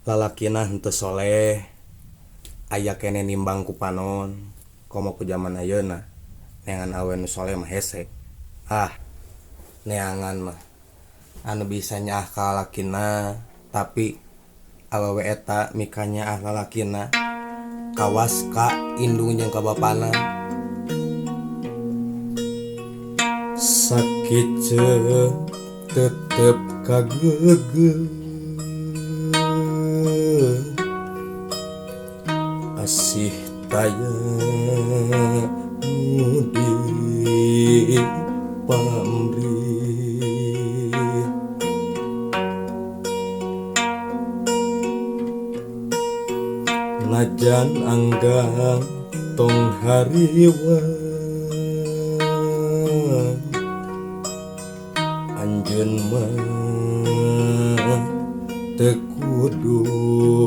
Lalakina henteu soleh aya keneh nimbang ku panon komo ku jaman ayeuna neangan awewe nu soleh mah hese ah neangan mah anu bisa nyaah ka lalakina tapi awewe eta mikanyaah lalakina kawas ka indung jeung ka bapana sakice tetep kageugeuh asih taya nu di pamrih najan anggang tong hariwang anjeun mah teu kudu.